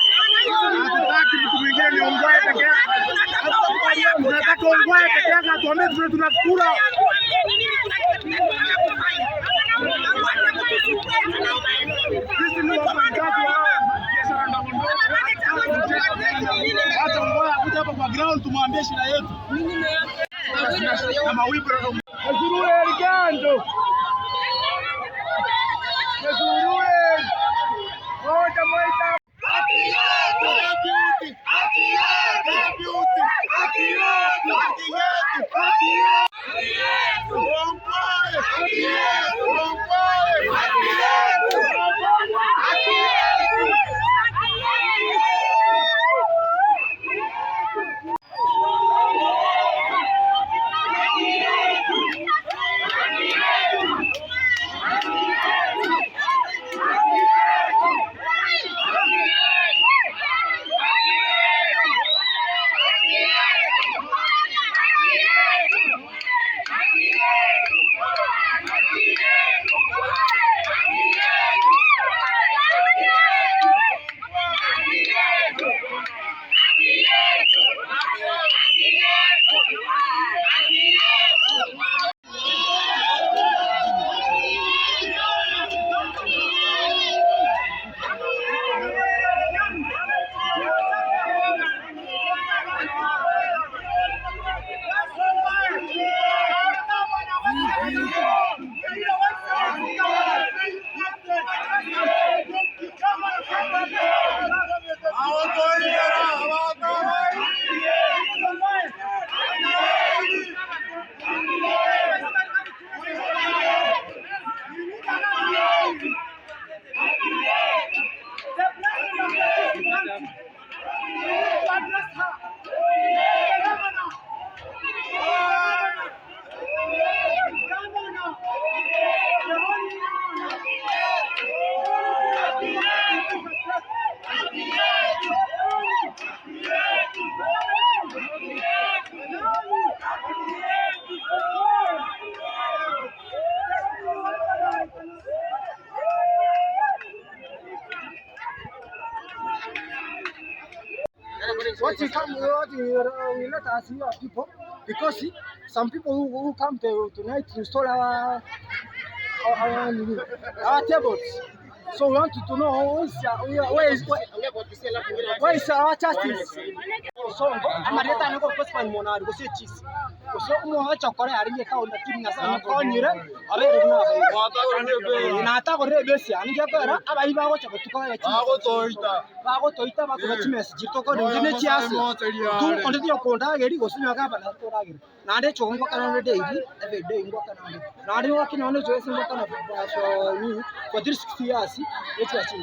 Hatutaki mtu mwingine ni Ongwae peke yake. Tunataka Ongwae peke yake atuambie vile tunakula. Sisi ni wafanyikazi wa biashara ndogo ndogo. Acha Ongwae akuje hapa kwa ground tumwambie shida yetu. Na mawimbi. Azurure Ligando. Azurure. Moja moja. What you come, what you, we let us see our people because some people who come to, tonight to install our tables. So we want to know who is, where is our justice? Songo amareta niko kospan monari gose chisi gose umo chokore ari ka onda timu nasa konyire abere kuna na ta gore besi ani ke kora abai ba go choko tuko ya chisi bagotoita bakuba chimessage toko ndine chiasi tu onde dio kondageri gose nyoka bana kondageri nande choko ngwakana daily every day ngwakana nande wakina one joyce ngwakana for ni for 360 years echi achi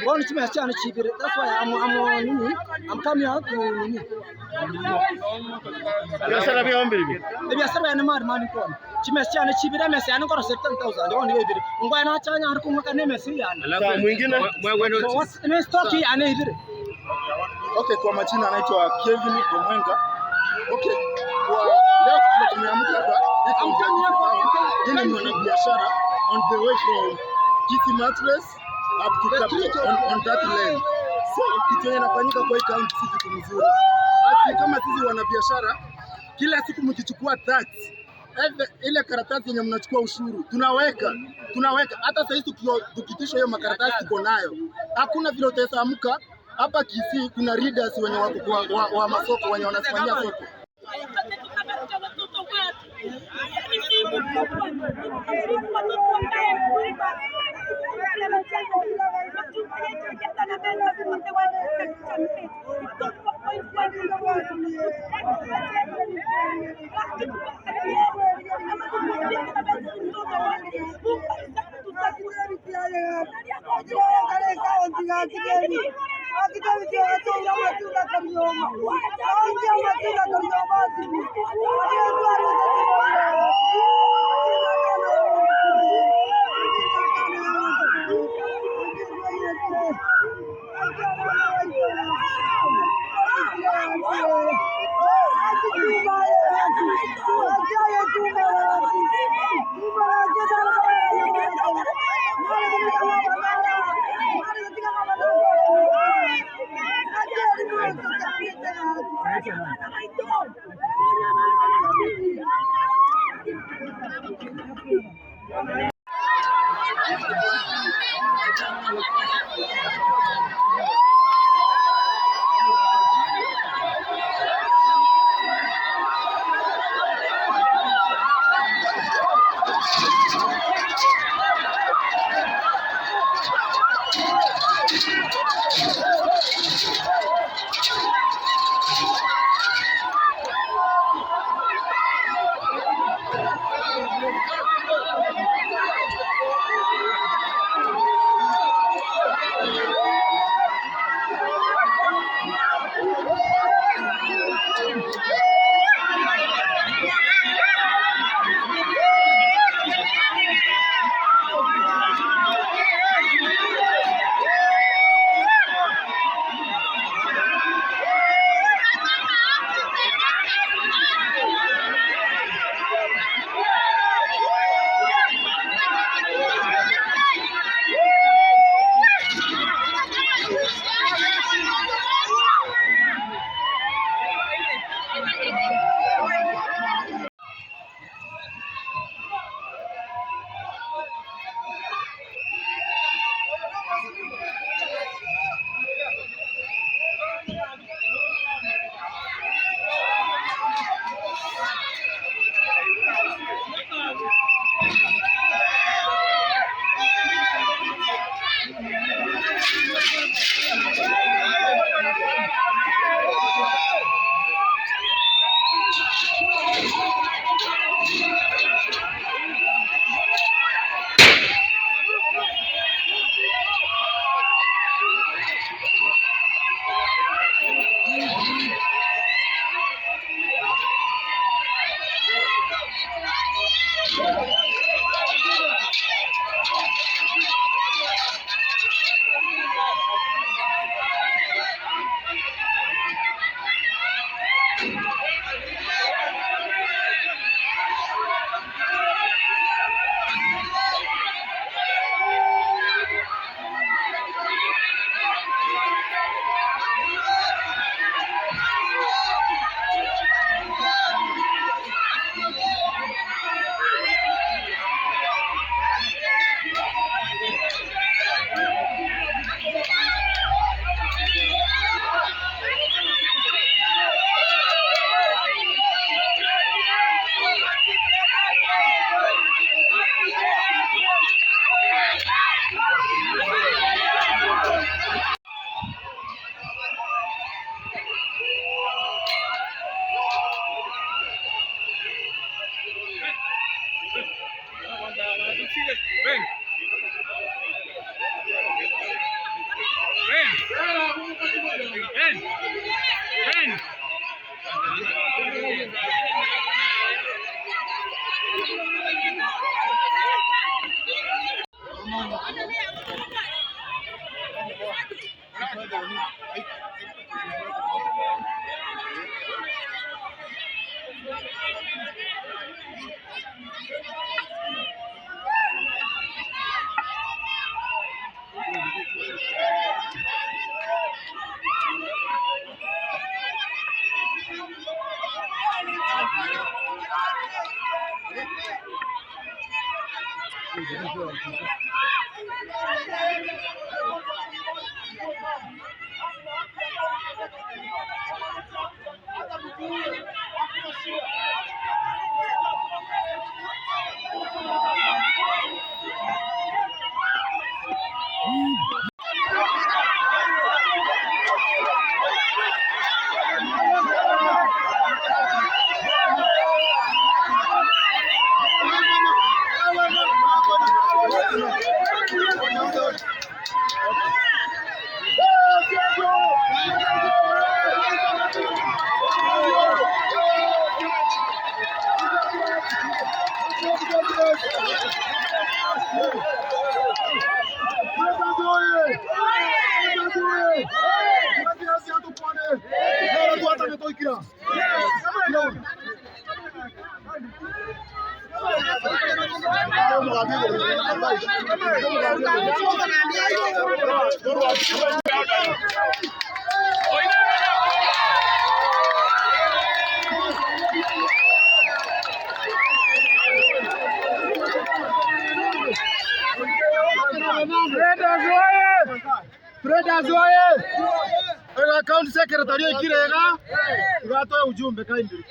ngoni chimessage ani chibire. That's why I'm on nini, I'm coming out to nini. Biashara bya mbili. Ebiasara ya mari mani kona chimessage ani chibire message ani kora 7000 on ibire ngwa chanya ari kumwaka ne message yani Sawa, mwingine. So what's ne stock yani ibire. Okay, kwa majina anaitwa Kevin Omwenga. Okay, kwa leo tumeamka hapa iko ni mwanabiashara on the way from Kisii Mattress up to Capital on that lane. So kitu yenye inafanyika kwa hii county si kitu mzuri. Asi kama sisi wanabiashara kila siku mkichukua tax ile karatasi yenye mnachukua ushuru tunaweka hata sasa hizi tukitisha hiyo makaratasi tuko nayo, hakuna vile utaweza amka hapa Kisii. Kuna leaders wenye wako kwa wa masoko wenye wanasimamia soko. Traders oye! County Secretary Kirega ngatoe ujumbe kindly.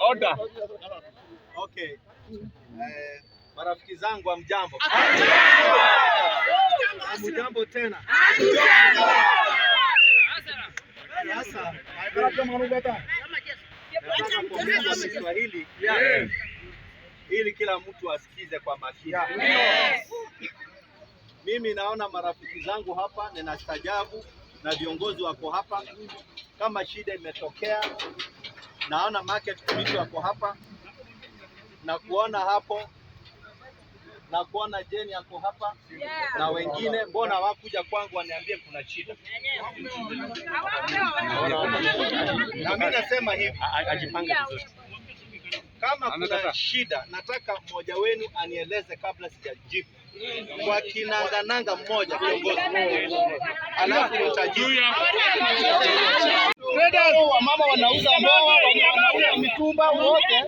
Order. Okay. Marafiki zangu hamjambo? Hamjambo tena. Sasa nataka kuongea kwa Kiswahili ili kila mtu asikize kwa makini. Mimi naona marafiki zangu hapa, ninastaajabu na viongozi wako hapa. Kama shida imetokea, naona market committee wako hapa na kuona hapo na kuona Jeni ako hapa na wengine, mbona hawakuja kwangu waniambie kuna shida? Na mimi nasema hivi, Ajipange vizuri. kama kuna shida, nataka mmoja wenu anieleze kabla sijajibu kwa kinangananga mmoja kiongozi, alafu nitajibu. Traders, wamama wanauza mboga, wanauza mitumba wote.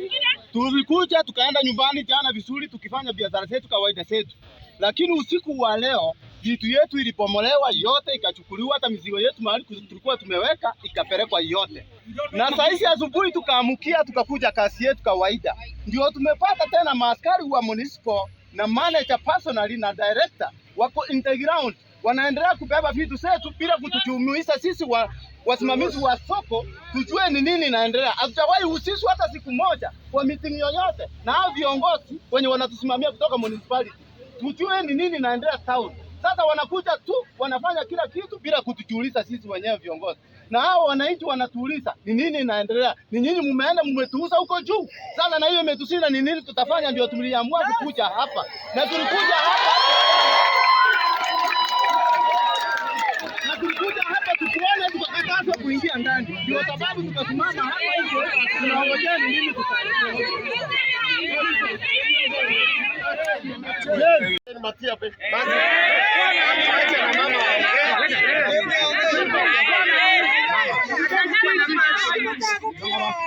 Tulikuja tukaenda nyumbani jana vizuri tukifanya biashara zetu kawaida zetu, lakini usiku wa leo vitu yetu ilipomolewa yote ikachukuliwa, hata mizigo yetu mahali tulikuwa tumeweka ikapelekwa yote. Na saa hizi asubuhi tukaamukia tukakuja kazi yetu kawaida, ndio tumepata tena maaskari wa municipal na manager personally na director wako in the ground wanaendelea kubeba vitu zetu bila kutujumuisha sisi wasimamizi wa soko tujue ni nini inaendelea. Hatujawahi husishwa hata siku moja kwa meeting yoyote na hao viongozi wenye wanatusimamia kutoka municipality, tujue ni nini inaendelea town. Sasa wanakuja tu wanafanya kila kitu bila kutujulisha sisi wenyewe viongozi, na hao wananchi wanatuuliza ni nini inaendelea, ni nyinyi mumeenda mmetuuza huko juu. Sasa na hiyo imetushinda, ni nini tutafanya? Ndio tuliamua kukuja hapa, na tulikuja hapa tukuone, tukakatazwa kuingia ndani, ndio sababu tukasimama hapa hivyo, tunaongojea ni nini.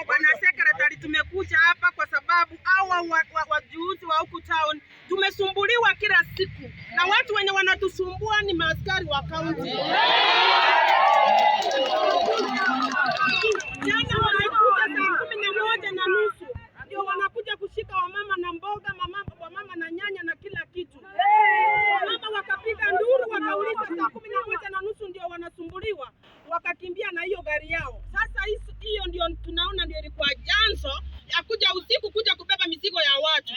Bwana Secretary, tumekuja hapa kwa sababu hawa wajuuzi wa huku town tumesumbuliwa kila siku, na watu wenye wanatusumbua ni maaskari wa kaunti. Jana wamekuja saa 11:30 ndio wanakuja kushika wamama na mboga, wamama na nyanya na kila kitu. Wamama wakapiga nduru, wakauliza saa 11:30 ndio wanasumbuliwa, wakakimbia na hiyo gari yao. Sasa hiyo ndio tunaona ndio ilikuwa chanzo ya kuja usiku kuja kubeba mizigo ya watu.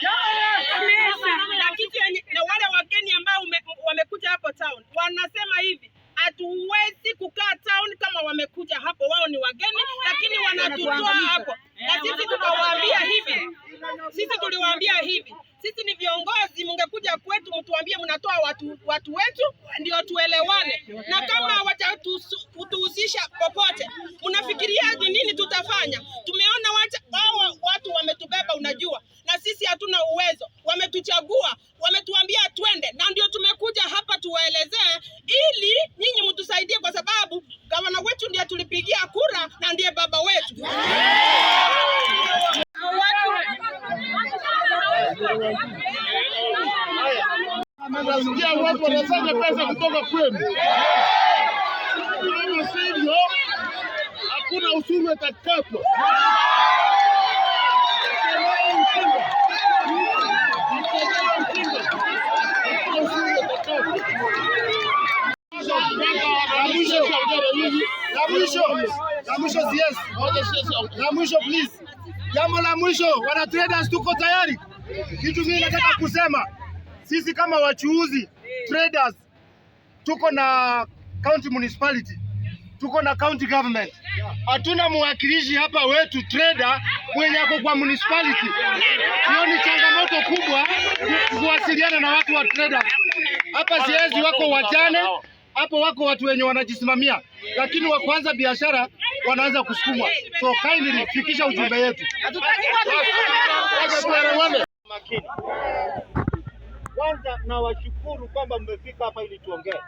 Na kitu na wale wageni ambao wamekuja hapo town wanasema hivi, hatuwezi kukaa town kama wamekuja hapo, wao ni wageni lakini wanatutoa hapo. Na sisi tukawaambia hivi, sisi tuliwaambia hivi, sisi ni viongozi, mngekuja kwetu mtuambie mnatoa watu wetu ndio tuelewane, na kama hawatatuhusisha popote, mnafikiria ni nini tutafanya? Tumeona hawa watu wametubeba, unajua, na sisi hatuna uwezo. Wametuchagua, wametuambia twende, na ndio tumekuja hapa tuwaelezee, ili nyinyi mtusaidie, kwa sababu gavana wetu ndiye tulipigia kura na ndiye baba wetu. Nasikia watu wanasanya pesa kutoka kwenu, kama sivyo hakuna ushuru utakatwa. La mwisho CS. La mwisho please. Jambo la mwisho, wana traders tuko tayari. Kitu mimi nataka kusema, sisi kama wachuuzi traders tuko na county municipality. Tuko na county government, hatuna mwakilishi hapa wetu trader mwenye ako kwa municipality. Hiyo ni changamoto kubwa kuwasiliana na watu wa traders hapa. Siezi wako wajane hapo, wako watu wenye wanajisimamia, lakini wa kwanza biashara wanaanza kusukumwa. So kindly fikisha ujumbe yetu. Makini. Kwanza nawashukuru kwamba mmefika hapa ili tuongee.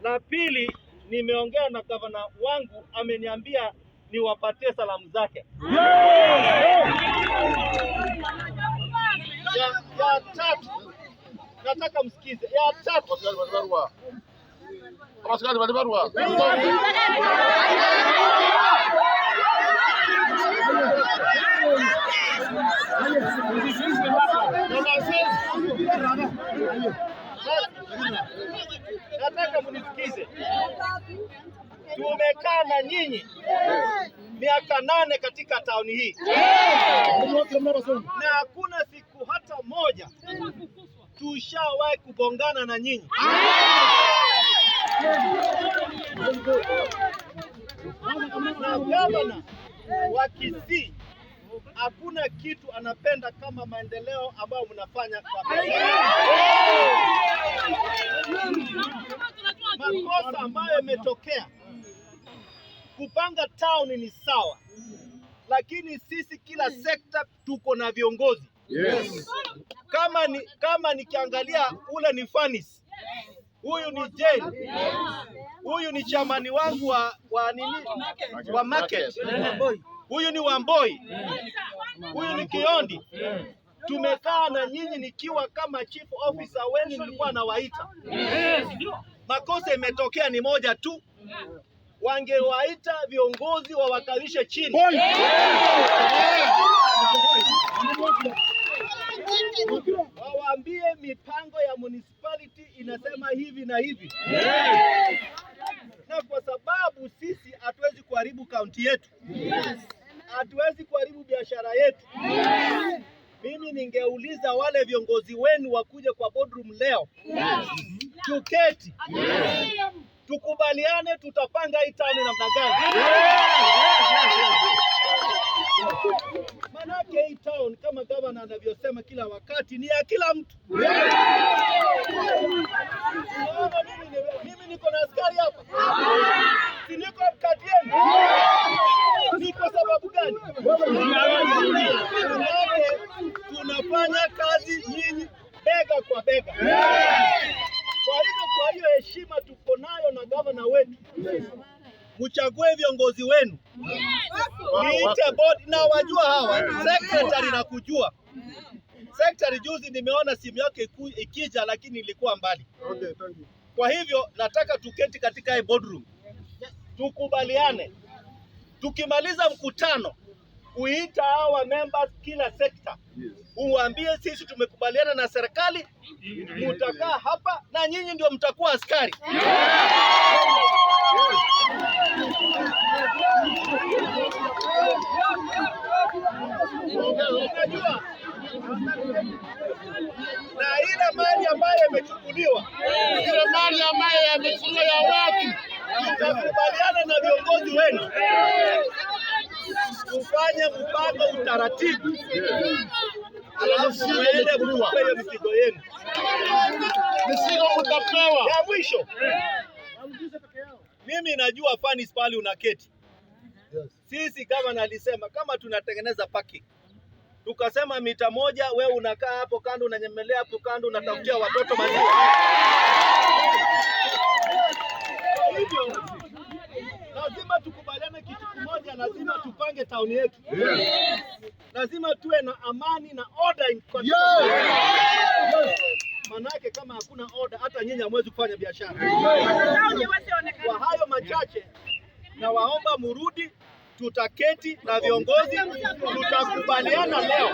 La pili, nimeongea na gavana wangu, ameniambia niwapatie salamu zake. Ya tatu, nataka msikize. Ya tatu, nataka mnisikize. Tumekaa na nyinyi miaka 8 katika tauni hii na hakuna siku hata moja tushawahi kugongana na nyinyi. Na gavana wa Kisii hakuna kitu anapenda kama maendeleo ambayo mnafanya kwa makosa ambayo yametokea. Kupanga town ni sawa, lakini sisi kila sekta tuko na viongozi. Yes. Kama nikiangalia ule ni Fanis, huyu ni Jane, huyu ni chamani wangu wa nini wa market, huyu ni Wamboi, huyu ni Kiondi. Tumekaa na nyinyi nikiwa kama chief officer wenu, nilikuwa nawaita. Makosa imetokea ni moja tu, wangewaita viongozi wawakalishe chini, wawaambie mipango ya municipality inasema hivi na hivi. Na kwa sababu sisi hatuwezi kuharibu kaunti yetu, hatuwezi kuharibu biashara yetu. Mimi ningeuliza wale viongozi wenu wakuje kwa boardroom leo, tuketi tukubaliane, tutapanga hii town namna gani? Manake hii town kama gavana anavyosema kila wakati ni ya kila mtu. Unaona, mimi niko na askari hapa, si niko kati yenu? Ni kwa sababu gani? Manake tunafanya kazi nyinyi bega kwa bega. Kwa hivyo, kwa hiyo heshima tuko nayo na gavana wetu, mchague viongozi wenu, niite board na wajua hawa secretary na kujua secretary. Juzi nimeona simu yake ikija, lakini ilikuwa mbali. Okay, thank you. Kwa hivyo nataka tuketi katika hii boardroom tukubaliane, tukimaliza mkutano uita hawa members kila sekta, uwaambie sisi tumekubaliana na serikali, mutakaa hapa na nyinyi ndio mtakuwa askari. Unajua, na ile mali ambayo imechukuliwa, Ile mali ambayo yamechukuliwa ya watu tutakubaliana na viongozi wenu tufanye mpango utaratibu, alafu muende mchukue hiyo mizigo yenu. Mizigo mtapewa. Ya mwisho, mimi najua Fanis pale unaketi. Sisi kama nalisema kama tunatengeneza parking, tukasema mita moja, we unakaa hapo kando, unanyemelea hapo kando, unatafutia watoto maziwa. Kwa hivyo lazima tukubaliane kitu kimoja, lazima tupange tauni yetu, lazima tuwe na amani na order in Manake kama hakuna order, hata nyinyi hamwezi kufanya biashara. Kwa hayo machache, nawaomba murudi, tutaketi na viongozi, tutakubaliana leo.